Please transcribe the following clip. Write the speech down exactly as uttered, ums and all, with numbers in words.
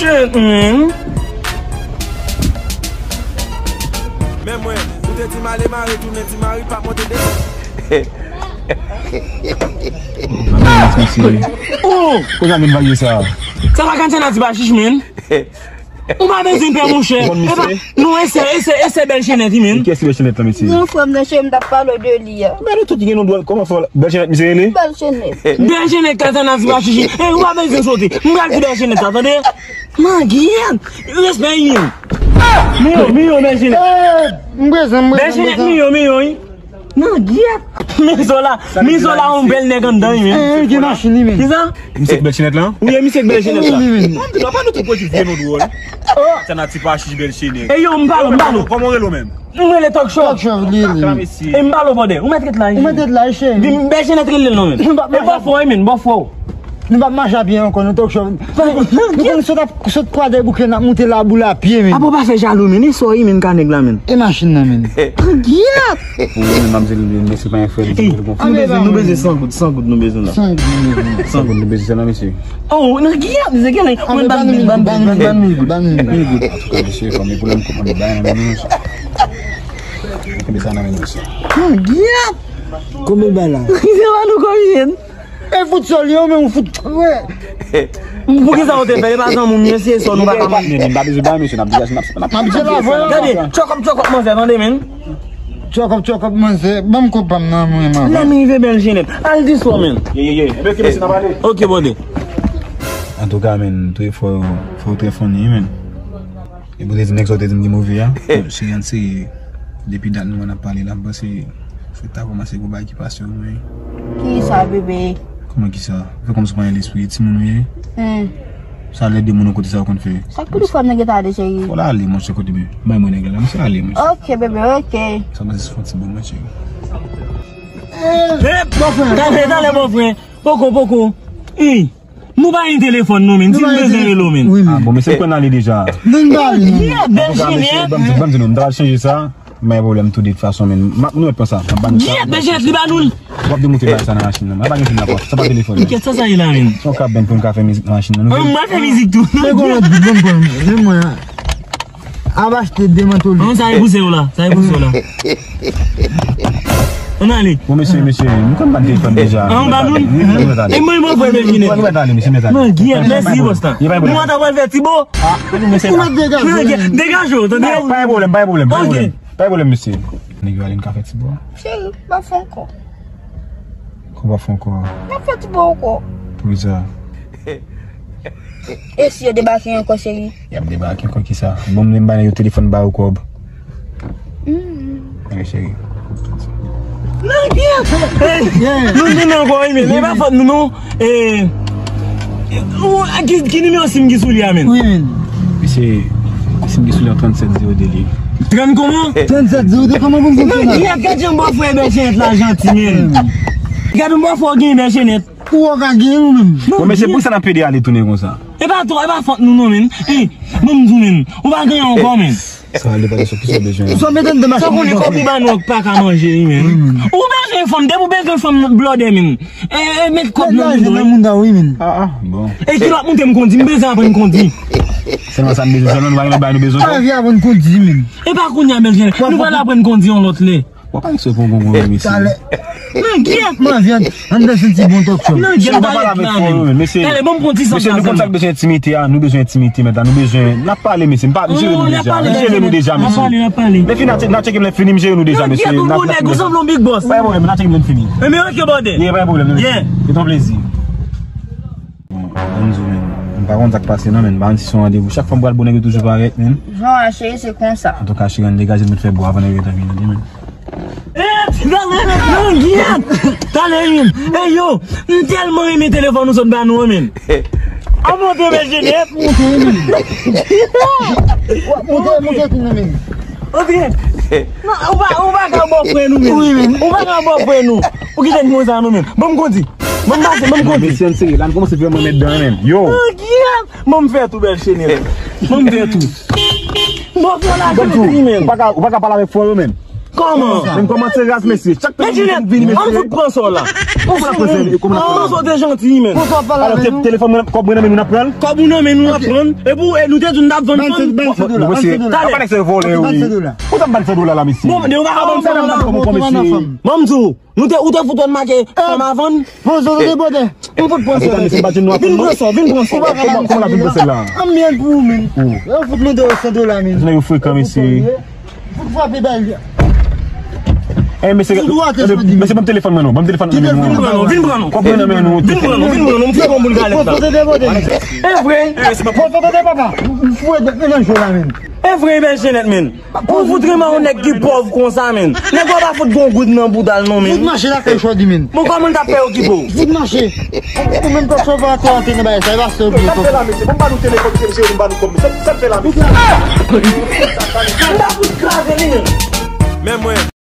Shit, man. Men mwen, ou te di m ale mare tounen, di mari pa monte desann. Oh! Kote a vin valiye sa? Sa pa kantyana ti pa chich, men. Ou pa bezwen pè, monchè. Ou konn misye? Epa, non, e se, e se, e se bèl chenèt, wi, men. Kiyès bèl chenèt la, mesye? Yon frè m nan cheri m t ap pale de li a. Men nou tout gen yon dwòl, kòman fè bèl chenèt, misye rele? Bèl chenèt. Bèl chenèt, kantyana ti pa chich. E, ou pa bezwen sote. M pral di bèl chenèt la, tande? Mangyèt! Respè, wi, men. Miyo, miyo, bèl chenèt. Eh, m prezan, m prezan, m prezan. Bèl chenèt, miyo, miyo, wi. Mangyèt! Mizo la, Mizo la, yon bèl nèg anndan, wi, men. Eh, gen machin, wi, men. Kisa? Misye k bèl chenèt la? Wi, e misye k bèl chenèt la. Wi, men. Mwen di nou, pa nou tout pwodui vye non dwòl. Oh! Kantyana ti pa chich bèl chenèt. E yo, m pa, m pa nou. Kòman w rele w menm? M rele Talk Show. Talk Show, li, li. Kaka, mesye. E m pa lo bòdè. Ou mèt ret la, ou mèt ret la, cheri. Bèl chenèt rele l non, men. E bò fò, wi, men, bò fò. Nou p ap mache a pye ankò, non, Talk Show. Nou konn sot ap, sot Kwadèboukè, n ap moute Laboul a pye, men. Apa w pa fè jalou, men. E sòri, men, ka nèg la, men. E machin nan, men. Mangyèt! Ou menm, m ap di l, men se pa yon frè, li di l gon frè. Nou bezwen, nou bezwen san goud, san goud nou bezwen la. San goud nou bezwen. San goud nou bezwen, se nan, mesye. Oh, nan ki ap di se gen, mwen ban mil, ban mil, ban mil, ban mil goud. Ban mil goud. Antouka, mesye, fò m pwoblèm kòman m bay nan men nou, mesye. Mwen kenbe sa nan men nou, mesye. Nan ki ap? Konbyen bay la? Se pa nou konbyen? E fout sòl yo, men ou fout, wè. Poukisa ou te fè? E pa zanmi w, mesye, sòl nou pa ka manje. Men, men, m pa bezwen bay, mesye, n ap degaje, n ap, n ap, n ap. Gade, tchòkòp, tchòkòp, manzè, tande, men. Tchòkòp, tchòkòp, manzè. Ban m kob pa m nan men, manzè. Lè m rive bèl chenèt. Al di sou, men. Ye, ye, ye. Ebyen, oke, mesye, n ap ale. Oke, bòdè. Antouka, men, tou e fò, fò trè funny, men. E pou te di nèg sa w te di m ki move a. Cheri Ann, se depi dat nou an ap pale la, m panse fèt ta kòmanse gwo bagay ki pase w, wi. Kisa, bebe? Kòman kisa? Ou fè kòmsi w pa gen lespri, timoun ou ye? Hmm. Sa lè de moun an kote sa w konn fè? Sa k pou di fwa m nan gen ta ale, cheri? Fò l ale, monchè, kote bebe. Bay mwen nèg la, monchè, ale, monchè. Oke, bebe, oke. Sa pase se fon ti boul, monchè. Eh, bòfrè. Talè, talè, bòfrè. Poko, poko. Ey. Nou pa gen telefòn nou, men. Si nou bezwen rele w, men. Wi, men. Ah, bon, mesye, m konn ale deja. Nou pa gen. Yeah, bèl chenèt. Ban m di nou, m ta pral chanje sa. Men pwoblèm tou de tout fason, men. M ap nou pran sa. M ap ba nou sa. Yeah, bèl chenèt, li ba nou l. W ap demoute bagay sa nan machin nan. Mwen pa gen fim la, sa pa telefòn. Kèt sa, sa ye la, men. Se yon kabann pou m ka fè mizik nan machin nan. Mwen fè mizik tou. Se bon, bon, bon. Men mwen. Ap achte demantole. An, sa e pouse w la. Sa e pouse w la. Ann ale. Bon, mesye, mesye, nou konn ban telefòn deja. An, ba nou. Wi, nou mèt ale. E mwen, mwen, mwen, mwen, mwen. Nou mèt ale, mesye, mèt ale. Mwen, Guy, mèsi, boss la. Mwen ta pral fè ti bo. Ah, mesye. Ou mèt degaje. Degaje w, tande. Pa gen pwoblèm, pa gen pwoblèm, pa gen pwoblèm. Pa gen pwoblèm, mesye. Nèg yo ale, n ka fè ti bo. Cheri, pa fè ankò. Kòman pa fè ankò? N ap fè ti bo ankò. Poukisa? E si yo debake ankò, cheri? Y ap debake ankò kisa? Bon, m menm ba yo telefòn ba yo kòb. Hmm. Wi, cheri. Nan kiyès? Hey, nou tounen ankò, wi, men e pa fòt nou, non. Eh, ou, ki, ki nimewo sim ki sou li a, men? Wi, men. Mesye, sim ki sou li a, trannsèt zewo de li. Trann kòman? Trannsèt zewo de, kòman pou m fonksyone? Nan kiyès? Gad jan bòfrè bèl chenèt la janti, men. Gad yon bòfrè w gen bèl chenèt. Ou wè w ka gen ou menm. Bon, mesye, poukisa n ap pede ale tounen konsa? E pa twò, e pa fòt nou non, men. Ey, ban m di w, men. Ou pa gen ankò, men. Sa ale pa de sou kisa w bezwen. Sa w mete m de machin. Sa w konnen kòb ou ba nou an pa ka manje, wi, men. Wi, men. Ou bezwen fanm, depi w bezwen fanm blòdè, men. E, e, met kòb nan men nou, wi. Nan moun nan, wi, men. Ah, ah, bon. E kilòt moute m kondi, m bezwen aprann kondi. Sèlman sa n bezwen, sèlman nou pa gen lòt bagay nou bezwen. Pa vin aprann kondi, men. E pa kounye a, bèl chenèt. Nou pral aprann kondi yon lòt lè. W ap pale sou bon, bon, bon, mesye. Talè. Nan kiyès? Mwen vyan anndan senti bon Talk Show. Nan kiyès? Talè, talè, bon, bon, ti mesye, nou konn sa k bezwen entimite a, nou bezwen entimite, mèt la, nou bezwen, n ap pale, mesye, m pa, m jere nou deja, m jere nou deja, mesye. N ap pale, n ap pale. Men fini, n a tcheke m lè fini, m jere nou deja, mesye. Nan kiyès? Ou bon nèg, ou sanble yon big boss. Pa gen pwoblèm, n a tcheke m lè fini. Men, men, oke, bòdè. Yeah, pa gen pwoblèm, mesye. Yeah. Se ton plezi. Bon, ban m di w, men, m pa konn sa k pase, non, men, m pa konn si se yon randevou. Chak fwa m pral bò nèg yo toujou parèt, men. Jan a cheri, se konsa. Antouka, cheri, ann degaje n met fè bò avan nèg yo ta vini, men. Eh, talè, nan kiyès? Talè, men. Ey, yo, m tèlman renmen telefòn ou sot ba nou an, men. A monte, men, Jenèt. Monte, men. Monte, monte, tou, men. Ok. Non, ou pa, ou pa ka bò frè nou, men. Wi, men. Ou pa ka bò frè nou. Ou kite n konsa, nou, men. Ban m kondi. Ban m pase, ban m kondi. Mesye, ann serye. La, n kòmanse vrèman mèt dan, men. Yo. Nan kiyès? Ban m fè tou, bèl chenèt. Ban m fè tou. Bon, fè la, ban m tou. Ou pa ka, ou pa ka pale avèk frè yo, men. Kòman? Men kòman se raz, mesye? Chak tan nou vini, mesye. Kòman fout pran sa w la? Kòman n ap pran sa? Kòman sa w te janti, men? Alò, te-, telefòn mwen, kòb mwen nan men nou, n ap pran l? Kòb ou nan men nou, n ap pran l? Epi w, e nou te di nou t ap vann fanm? Mesye, apa nèg se vòlè, wi. Ou t ap ban l san dola la, mesye? Bon, de ou pa ka ban m san dola? Ban m di w, nou te, ou te fout wè n make fanm a vann? Bon, sa te bòdè. M fout pran sa. Vin pran sa, vin pran sa. Kòman, kòman la vin pran sèl la? Anmèd pou ou, men. Yo fout mande w san dola, men. Nèg yo frekan, mesye. Fout frape bal. Eh, mesye, mesye, ban m telefòn mwen non, ban m telefòn mwen non. Vin pran non, vin pran non. Kòb mwen nan men nou. Vin pran non, vin pran non, m fè bon moun galèt la. Foto de bòdè. E vre? Foto de papa. M foure de nan jwe la, men. E vre, bèl jenèt, men. Ou fout renmen yon nèg ki pòv konsa, men. Nèg yo pa fout gon goud nan bouda l non, men. Fout mache lakay Chòdi, men. Bon, kòman l t ap fè okipe w? Fout mache. Ou menm kòb sòvè a tou antre nan bagay sa, e pa sè w bliye kòb. Sa l fè la, mesye? Bon, m ba nou telefòn, mesye, mesye, m ba nou kòb, mesye. Sa l fè la, mesye? M ta fout kraze li, men. Men mwen.